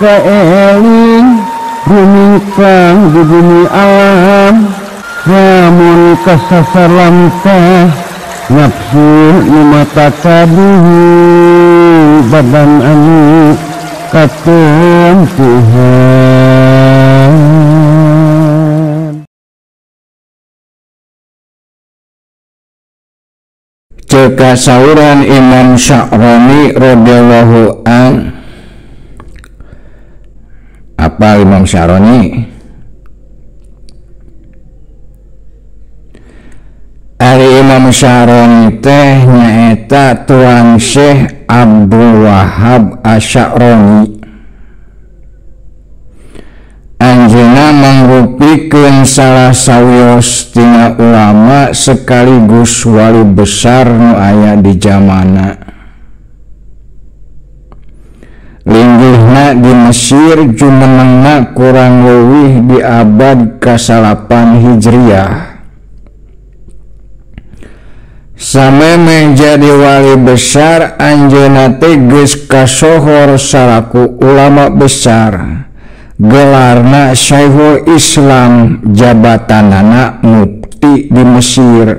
kaeling rumingkang di bumi alam lamun kasasar lamtah nafsu nu mata kaduhu badan anu katempuhan. Cekasauran Imam Sya'roni radhiyallahu an. Apa Imam Sya'roni? Ari Imam Sya'roni teh nyaeta Tuan Syekh Abdul Wahab Asy-Sya'roni. Anjeunna mangrupikeun salah sawios tina ulama sekaligus wali besar nu aya di jamana. Linggihna di Mesir jumenengna kurang leuwih di abad ka-8 Hijriah. Samemeh jadi wali besar anjeunna teh geus kasohor salaku ulama besar. Gelarna Syekhul Islam, jabatanana mufti di Mesir.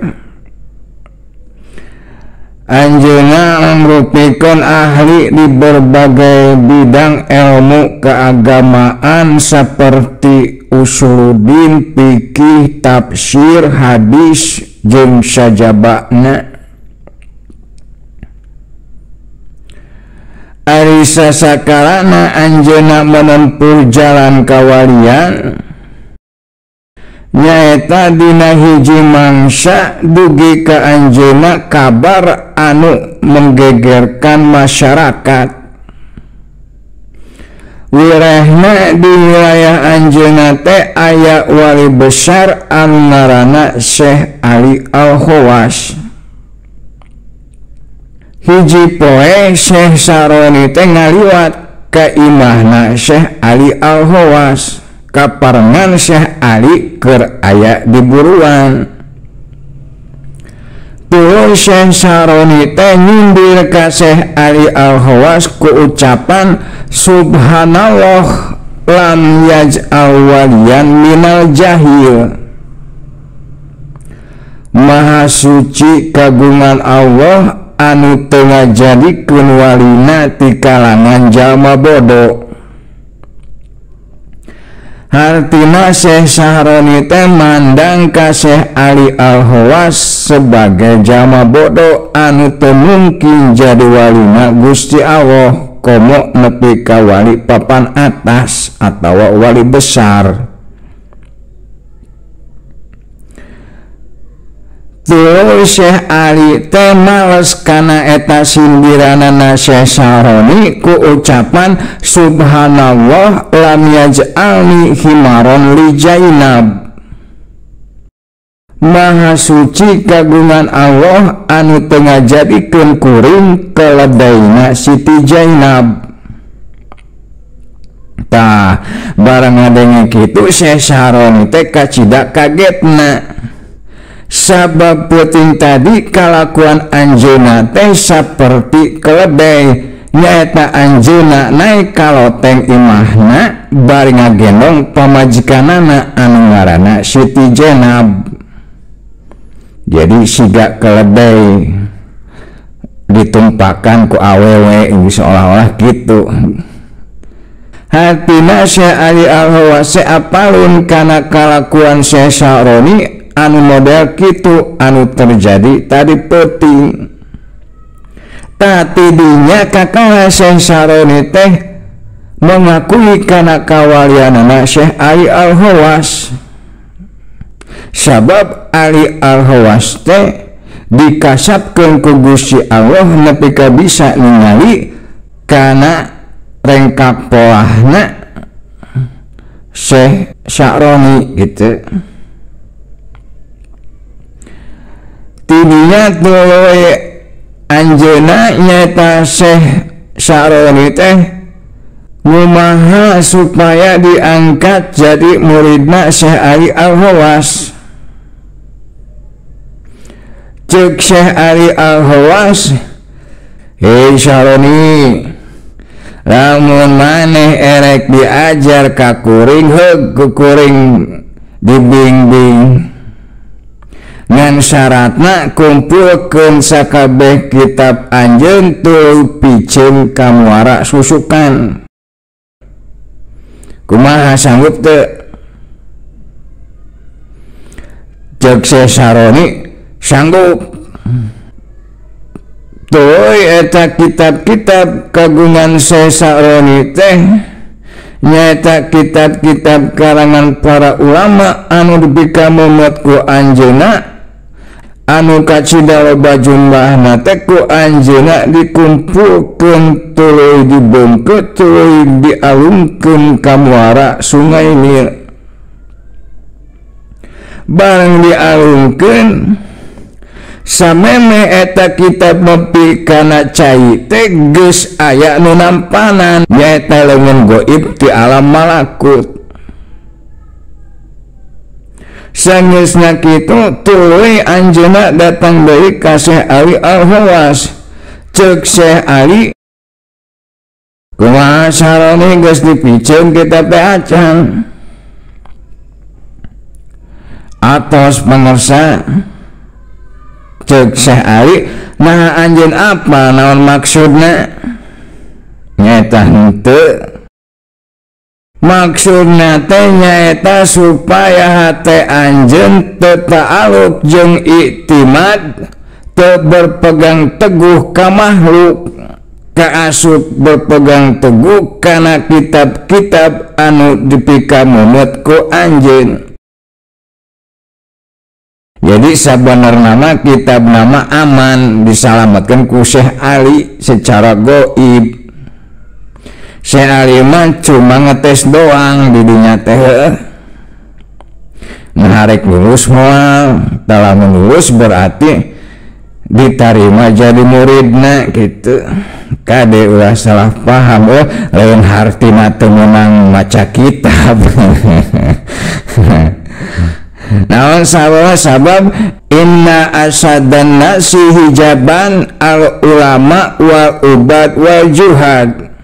Anjeunna ngrupikeun ahli di berbagai bidang ilmu keagamaan seperti usuluddin, fikih, tafsir, hadis, jeung sajabana. Ari sasakalana anjeunna menempuh jalan kawalian nyaeta dina hiji mangsa dugi ka anjeunna kabar anu menggegerkan masyarakat. Wirehna di wilayah anjeunna teh aya wali besar anu ngaranna Syekh Ali Al-Khawas. Hiji poe Syekh Sya'roni teh ngaliwat ka imahna Syekh Ali Al-Khawas, kaparengan Syekh Ali keur aya di buruan. Tuluy Syekh Sya'roni teh nyindir ka Syekh Ali Al-Khawas ku ucapan subhanallah lam yaj'al waliyan minal jahil. Maha suci kagungan Allah anu teu ngajadikeun walina ti kalangan jalma bodoh. Hartina Syekh Sya'roni teh mandang ka Syekh Ali Al-Khawas sebagai jalma bodoh anu teu mungkin jadi walina Gusti Allah komo nepi ka wali papan atas atawa wali besar. Tuluy Syekh Ali teh males kana eta sindiranana Syekh Sya'roni ku ucapan subhanallah lam yaj'alni himaron li Zainab. Maha suci kagungan Allah anu teu ngajadikeun kuring keledaina Siti Zainab. Tah barang ngadenge kitu Syekh Sya'roni teh kacida kagetna. Sabab peuting tadi kalakuan anjeunna teh saperti keledai, nyaeta anjeunna naik ka loteng imahna bari ngagendong pamajikanana anu ngaranna Siti Zainab. Jadi siga keledai ditumpakan ku awewe seolah-olah gitu. Hartina Syekh Ali Al-Khawas apalun kana kalakuan Syekh Sya'roni anu model kitu anu terjadi tadi peuting. Tatidinya kakak Syekh Sya'roni teh mengakui kana kawalianana Syekh Ali Al-Khawas. Sabab Ali Al-Khawas teh dikasapkeun ku Gusti Allah nepi ka bisa ningali kana rengkak polahna Syekh Sya'roni gitu. Tidinya tuluy anjeunna nyaeta Syekh Sya'roni teh ngumaha supaya diangkat jadi muridna Syekh Ali Al-Khawas. Ceuk Syekh Ali Al-Khawas, "Hei Sya'roni, Lamun maneh erek diajar ka kuring heug ku kuring dibimbing. Ngan syaratna kumpulkeun sakabeh kitab anjeun tuluy piceun ka muara susukan. Kumaha sanggup teu? Ceuk Syekh Syaroni sanggup. Tuluy eta kitab-kitab kagungan Syekh Syaroni teh nyaeta kitab-kitab karangan para ulama anu dipikamemet ku anjeunna, anu kacida loba jumlahna teh ku anjeunna dikumpulkeun tuluy dibengkeut tuluy dialungkeun ka muara Sungai Nil. Bareng dialungkeun sameme eta kitab nepi kana cai teh geus aya nu nampanan nyaeta leungeun goib ti alam malakut. Sangeusna kitu tuluy anjeunna datang deui ka Syekh Ali Al-Hawas. Ceuk Syekh Ali, kumaha Syaroni geus dipiceun kitab teh acan? Atos pangersa. Ceuk Syekh Ali, nah anjeun apa naon maksudna? Nyaeta henteu. Maksudna teh nyaeta supaya hate anjeun teu ta'aluk jeung iktimad, teu berpegang teguh ka makhluk, kaasup berpegang teguh kana kitab-kitab anu dipikamemet ku anjeun. Jadi sabenerna mah kitab nama aman disalametkeun ku Syekh Ali secara goib. Syekh Ali mah cuma ngetes doang di dinya teh. Nah, rek lulus moal, lamun lulus berarti diterima jadi muridna gitu. Kade ulah salah paham, oh lain hartina teu meunang maca kitab. Naon sabab inna asadan nasi hijaban al ulama wal ubad wal juhad.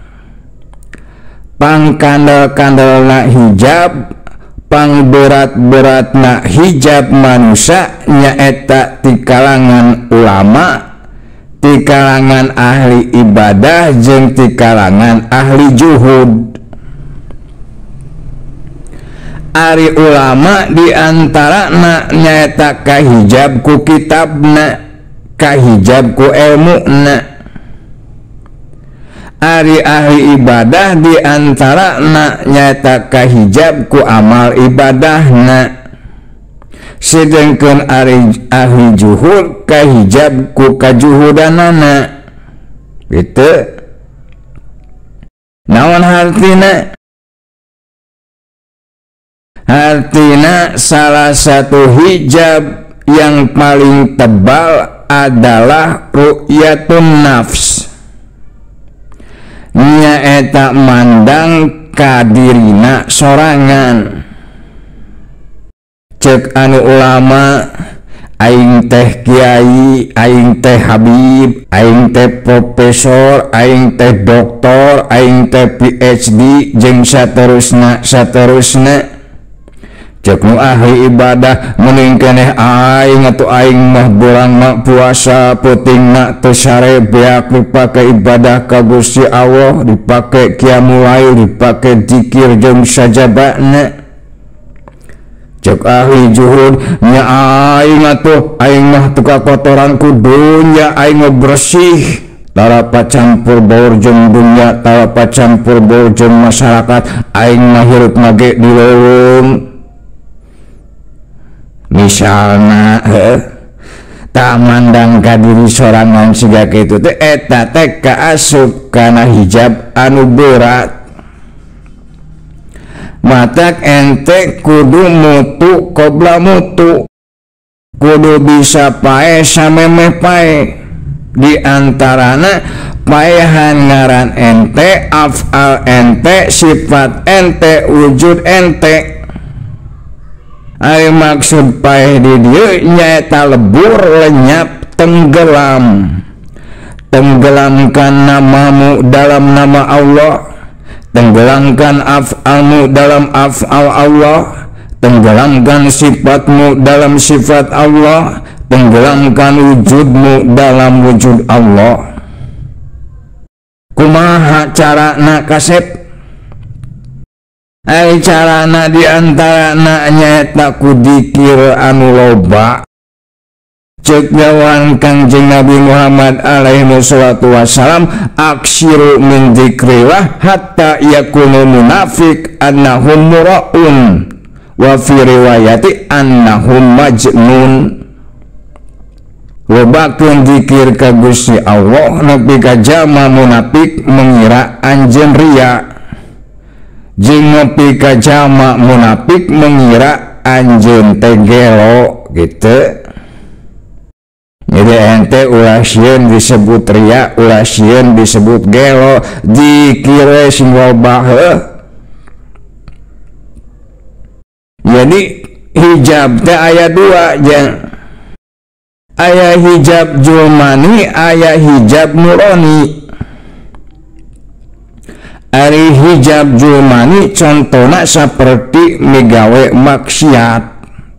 Pang kandel-kandelna hijab, pang berat-beratna hijab manusia nyaeta ti kalangan ulama, ti kalangan ahli ibadah jeung ti kalangan ahli juhud. Ari ulama diantarana nyaeta kahijab ku kitabna, kahijab ku ilmuna. Ari ahli ibadah diantarana nyaeta kahijab ku amal ibadahna. Sedengkeun ari ahli juhud kahijab ku kajuhudanana. Gitu. Naon hartina? Artinya salah satu hijab yang paling tebal adalah ru'yatun nafs, nyaeta mandang kadirina sorangan. Cek anu ulama, aing teh kiai, aing teh habib, aing teh profesor, aing teh doktor, aing teh PhD, jeung saterusna saterusna. Cek nu ahli ibadah mending keneh aing atuh aing mah beurangna puasa peutingna teu sare beak dipake ibadah ka Gusti Allah, dipake qiyamul lail, dipake zikir jeung sajabana. Cek ahli juhud nya aing atuh aing mah teu kakotoran ku dunya, aing mah bersih, tara campur baur jeung dunya, tara campur baur jeung masyarakat, aing mah hirup mage di leuweung. Misalna tak mandang ka diri sorangan siga kitu teh eta teh kaasup kana hijab anu berat. Matak ente kudu mutu qobla mutu, kudu bisa pae samemeh pae. Di antarana paehan ngaran ente, afal ente, sifat ente, wujud ente. Ari maksud paeh di dieu nyaeta lebur, lenyap, tenggelam. Tenggelamkan namamu dalam nama Allah, tenggelamkan af'almu dalam af'al Allah, tenggelamkan sifatmu dalam sifat Allah, tenggelamkan wujudmu dalam wujud Allah. Kumaha carana kasep? Ai carana diantarana nyaeta ku dikir anu loba. Cek nyawan Kangjeng Nabi Muhammad alaihi wassalatu wassalam, aksiru min dzikrillah hatta yakunu munafik annahum muraun wa fi riwayati annahum majnun. Lobakeun zikir ka Gusti Allah nepi ka jalma munafik mengira anjeun ria, jeung nepi ka jalma munafik mengira anjeun teh gelo gitu. Jadi ente ulah sieun disebut ria, ulah sieun disebut gelo, zikir we sing loba heuh. Jadi hijab teh aya dua jeung aya hijab julmani, aya hijab nurani. Ari hijab julmani contona saperti migawe maksiat.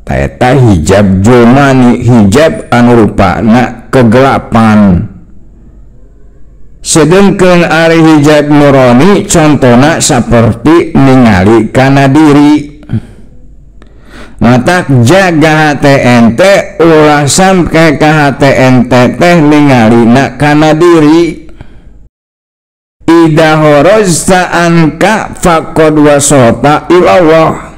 Eta hijab julmani, hijab anu rupana kegelapan. Sedengkeun ari hijab nurani contona saperti ningali kana diri. Matak jaga hate ente ulah sampai ka hate ente teh ningalina kana diri. Ida horozta anka faqad wasata ilallah.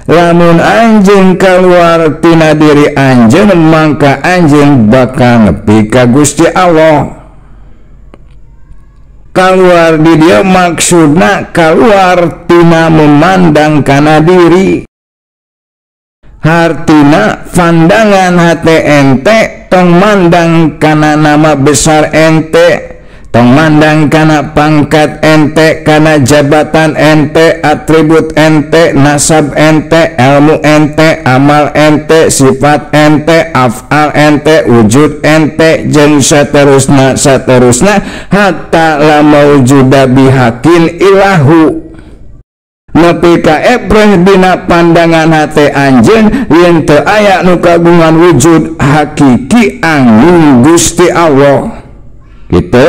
Lamun anjeun keluar tina diri anjeun mangka anjeun bakal nepi ka Gusti Allah. Keluar di dieu maksudna keluar tina memandang kana diri. Hartina pandangan hate ente tong mandang kana nama besar ente, tong mandang kana pangkat ente, kana jabatan ente, atribut ente, nasab ente, ilmu ente, amal ente, sifat ente, af'al ente, wujud ente, jeung saterusna saterusna hatta la maujuda bihakin ilahu. Nepi ka ebreh dina pandangan hate anjeun yen teu aya nu kagungan wujud hakiki angin Gusti Allah. Gitu.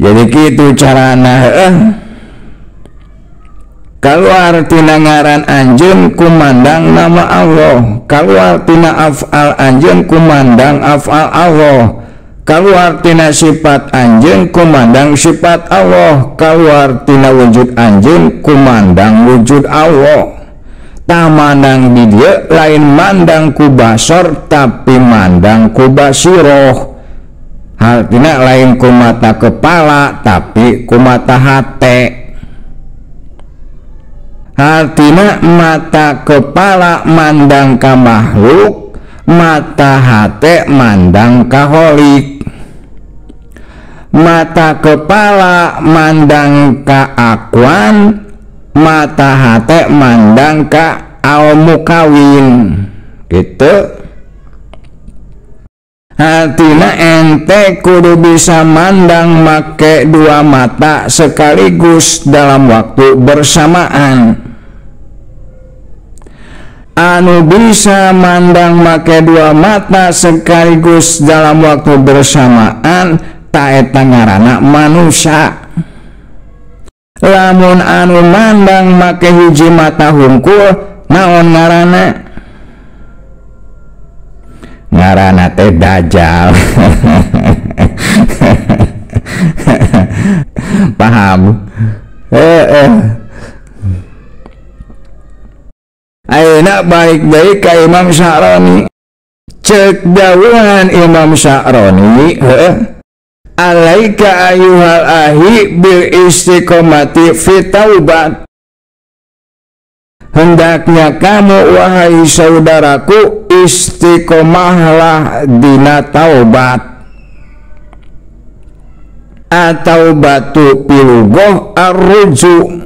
Jadi kitu carana heuh. Kaluar tina ngaran anjeun kumandang nama Allah, kaluar tina af'al anjeun kumandang af'al Allah, kaluar tina sifat anjeun kumandang sifat Allah, kaluar tina wujud anjeun kumandang wujud Allah. Tah mandang di dieu lain mandang ku basor tapi mandang ku basiroh. Hartina lain ku mata kepala tapi ku mata hate. Hartina mata kepala mandang ka makhluk, mata hate mandang ka holik. Mata kepala mandang ka akuan, mata hate mandang ka al mukawin. Gitu. Hartina ente kudu bisa mandang make dua mata sekaligus dalam waktu bersamaan. Anu bisa mandang make dua mata sekaligus dalam waktu bersamaan ta eta ngaranna manusia. Lamun anu mandang make hiji mata hungkul naon ngaranna? Ngaranna teh dajjal. Paham? Ayeuna balik deui ka Imam Sya'roni. Ceuk dawuhan Imam Sya'roni, heuh, alaika ayyuhal ahi bil istiqomati fi taubat. Hendaknya kamu wahai saudaraku istiqomahlah dina taubat. Atau batu pilugoh arruju,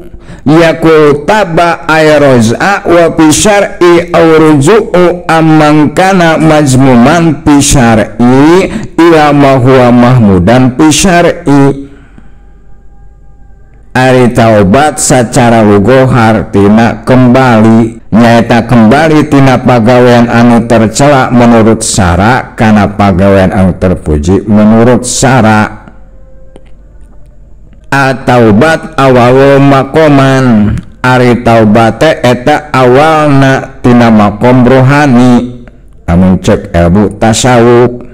Yakul taba ayroz'a wa fi syar'i aw ruju'u amman kana mazmuman fi syar'i ila ma huwa mahmudan fi syar'i. Ari taubat sacara lugoh hartina kembali, nyaeta kembali tina pagawean anu tercela menurut syara kana pagawean anu terpuji menurut syara. At-taubat awal makoman, ari taubat teh eta awalna tina makom rohani amun cek ilmu tasawuf,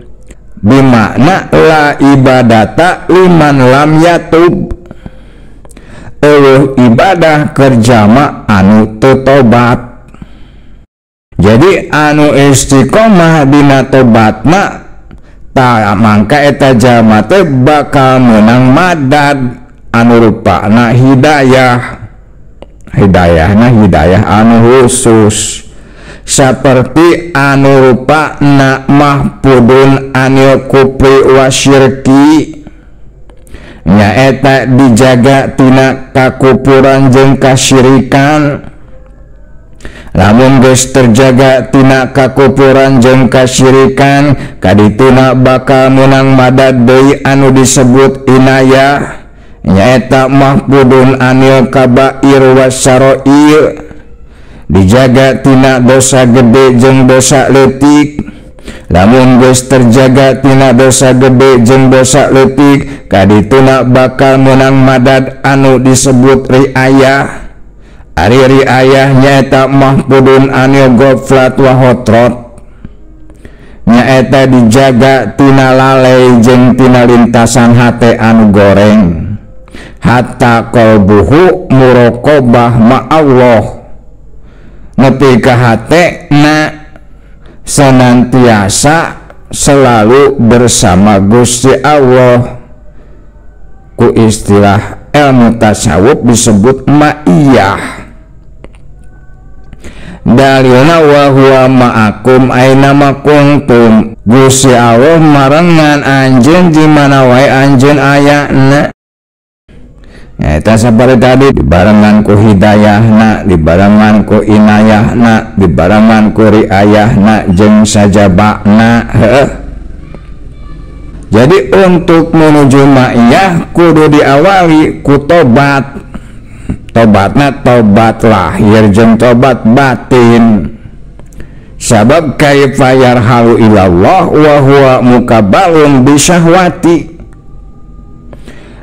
bimakna la ibadata liman lam yatub, eueuh ibadah kerjama anu teu tobat. Jadi anu istiqomah dina tobatna ta mangka eta jalma teh bakal meunang madad anu rupana hidayah. Hidayahna hidayah anu khusus saperti anu rupana mahpudun anil kufri wasyirki, nyaeta dijaga tina kakupuran jeung kasyirikan. Lamun geus terjaga tina kakupuran jeung kasyirikan, kadituna bakal meunang madad deui anu disebut inayah, nyaeta mahpudun anil kabair wasaroir, dijaga tina dosa gede jeung dosa leutik. Lamun geus terjaga tina dosa gede jeung dosa leutik, kadituna bakal meunang madad anu disebut riayah. Ari riayah nyaeta mahpudun anil ghaflat wa hotrot, nyaeta dijaga tina lalai jeung tina lintasan hate anu goreng, hatta qalbuhu muraqabah ma'allah, nepi ka hate na senantiasa selalu bersama Gusti Allah. Ku istilah ilmu tasawuf disebut ma'iyah. Dalilna wa huwa ma'akum aina ma kuntum, Gusti Allah marengan anjeun di mana wae anjeun ayana. Eta saperti tadi dibarengan ku hidayahna, dibarengan ku inayahna, dibarengan ku riayahna jeung sajabana. Heuh. Jadi untuk menuju ma'iyah kudu diawali ku tobat. Tobatna tobat lahir jeung tobat batin. Sabab kaifa yarhalu ilallah wa huwa mukabalun bisyahwati.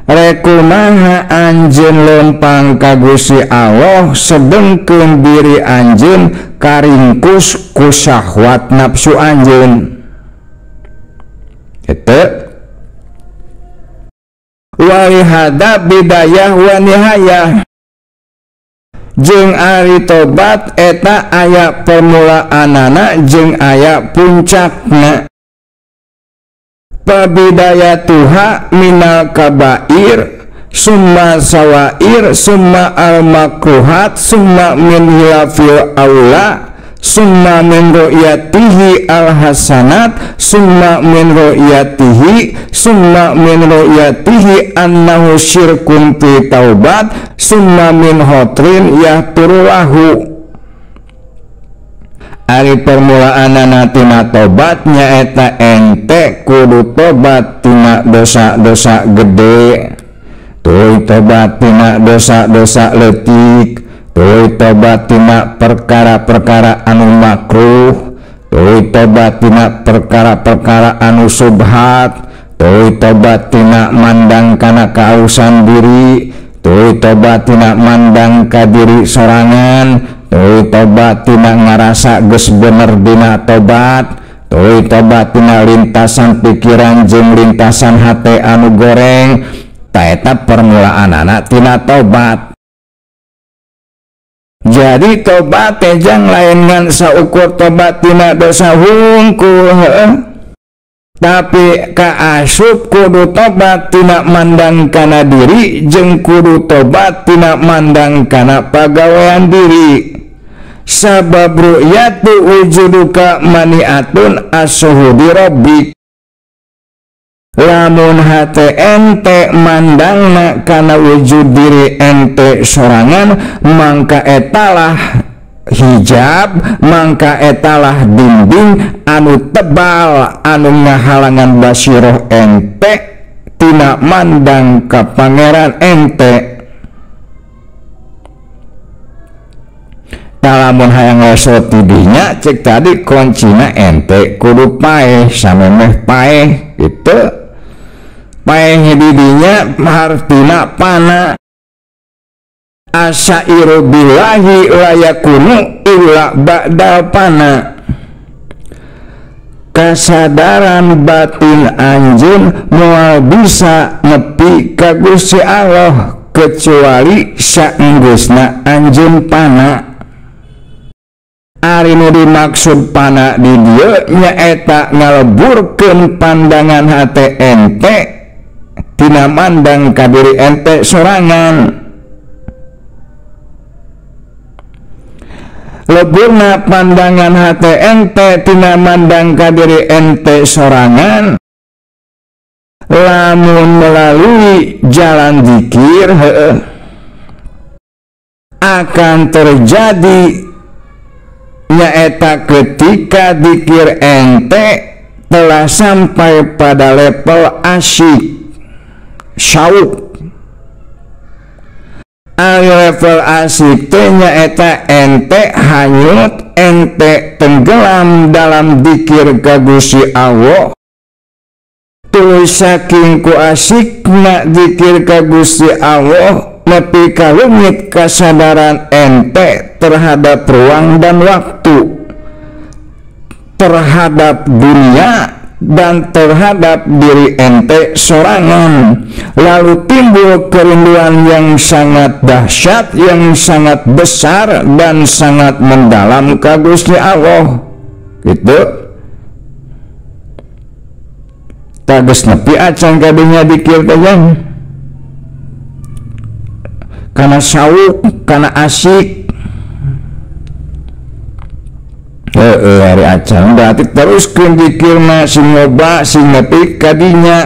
Rekumaha anjeun lempang ka Gusti Allah sedengkeun diri anjeun karingkus ku syahwat nafsu anjeun. Eta walihada bidayah wa nihayah, jeung ari tobat eta aya permulaanana jeung aya puncakna. Pabidayatuha minal kabair summa sawair summa al makruhat summa min hilafil aula summa min ru'yatihi al hasanat summa min ru'yatihi summa min ru'yatihi annahu syirkun fi taubat summa min hotrin yahturulahu. Ari permulaanana tina tobat nyaeta ente kudu tobat tina dosa-dosa gede, tuluy tobat tina dosa-dosa leutik, tuluy tobat tina perkara-perkara anu makruh, tuluy tobat tina perkara-perkara anu subhat, tuluy tobat tina mandang kana kaausan diri, tuluy tobat tina mandang ka diri sorangan, tuluy tobat tina ngarasa geus bener dina tobat, tuluy tobat tina lintasan pikiran jeung lintasan hate anu goreng. Ta eta permulaanana tina tobat. Jadi tobat teh jang lain ngan saukur tobat tina dosa hungkul, heuh. Tapi kaasup kudu tobat tina mandang kana diri jeung kudu tobat tina mandang kana pagawean diri. Sabab ru'yatu wujuduka maniatun as-suhudi rabbik. Lamun hate ente mandangna kana wujud diri ente sorangan, mangka etalah hijab, mangka etalah dinding anu tebal anu ngahalangan basiroh ente tina mandang ka pangeran ente. Lamun hayang lesot tidinya cek tadi kuncina ente kudu paeh samemeh paeh gitu. Paeh didinya hartina pana. Asairu billahi layakunu illa ba'dal pana. Kasadaran batin anjeun moal bisa nepi ka Gusti Allah kecuali saenggeusna anjeun pana. Ari nu dimaksud pana di dieu nyaeta ngaleburkeun pandangan hate ente tina mandang ka diri ente sorangan. Leburna pandangan hate ente tina mandang ka diri ente sorangan lamun melalui jalan zikir akan terjadi nyaeta ketika dikir ente telah sampai pada level asyik syauk. Ari level asyik teh nyaeta ente hanyut, ente tenggelam dalam dikir ka Gusti Allah. Tuluy saking ku asyikna dikir ka Gusti Allah nepi ka leungit kasadaran ente terhadap ruang dan waktu, terhadap dunia dan terhadap diri ente sorangan. Lalu timbul kerinduan yang sangat dahsyat, yang sangat besar dan sangat mendalam ka Gusti Allah. Gitu. Tages nepi acan kadinya dikir teh karena sauk, karena asik. Hari acan berarti teruskeun dikirna sing loba sing nepi kadinya.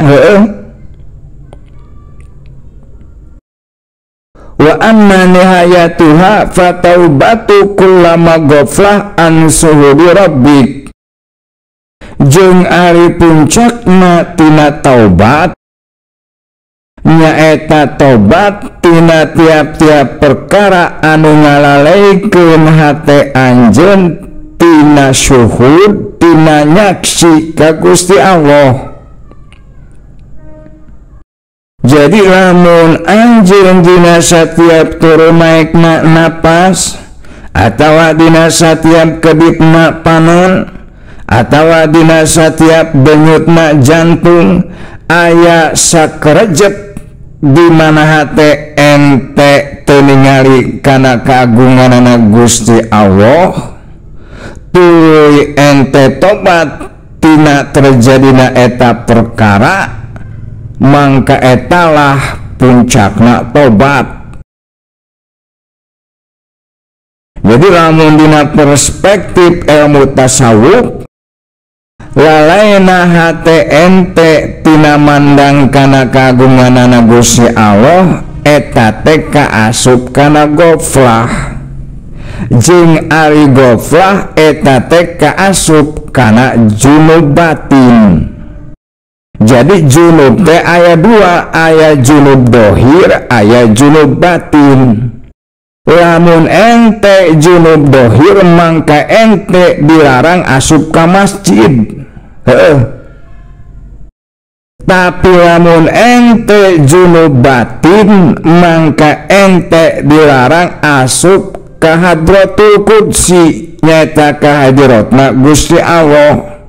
Wa amma nihayatuha fataubatu kullama ghaflah an suhudi rabbik. Jeung ari puncakna tina taubat nyaeta tobat tina tiap-tiap perkara anu ngalaleikeun hate anjeun tina syuhud, tina nyaksi ka Gusti Allah. Jadi lamun anjeun dina satiap turun naekna napas, atawa dina satiap kedipna panon, atawa dina satiap denyutna jantung, aya sakerejep di mana hate ente teu ningali kana kagunganana Gusti Allah, tuluy ente tobat tina terjadina eta perkara, mangka etalah puncakna tobat. Jadi lamun dina perspektif ilmu tasawuf, lalaina hate ente tina mandang kana kagunganana Gusti Allah, eta teh kaasup kana goflah. Jeung ari goflah eta teh kaasup kana junub batin. Jadi junub teh aya dua, aya junub dohir, aya junub batin. Lamun ente junub dohir mangka ente dilarang asup ka masjid. Tapi lamun ente junub batin mangka ente dilarang asup ka hadratul qudsi, nyaeta ka hadiratna Gusti Allah.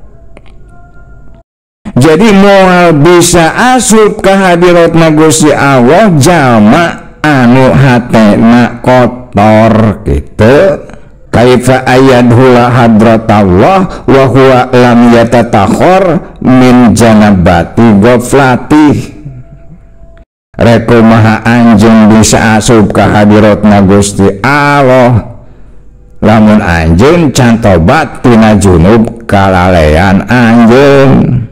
Jadi moal bisa asup ka hadiratna Gusti Allah jalma anu hatena kotor gitu. Kaifa ayadhula hadratallah wa huwa lam yatatakhor min janabati ghaflatih. Rekumaha anjeun bisa asup ka hadiratna Gusti Allah lamun anjeun can tobat tina junub kalalean anjeun.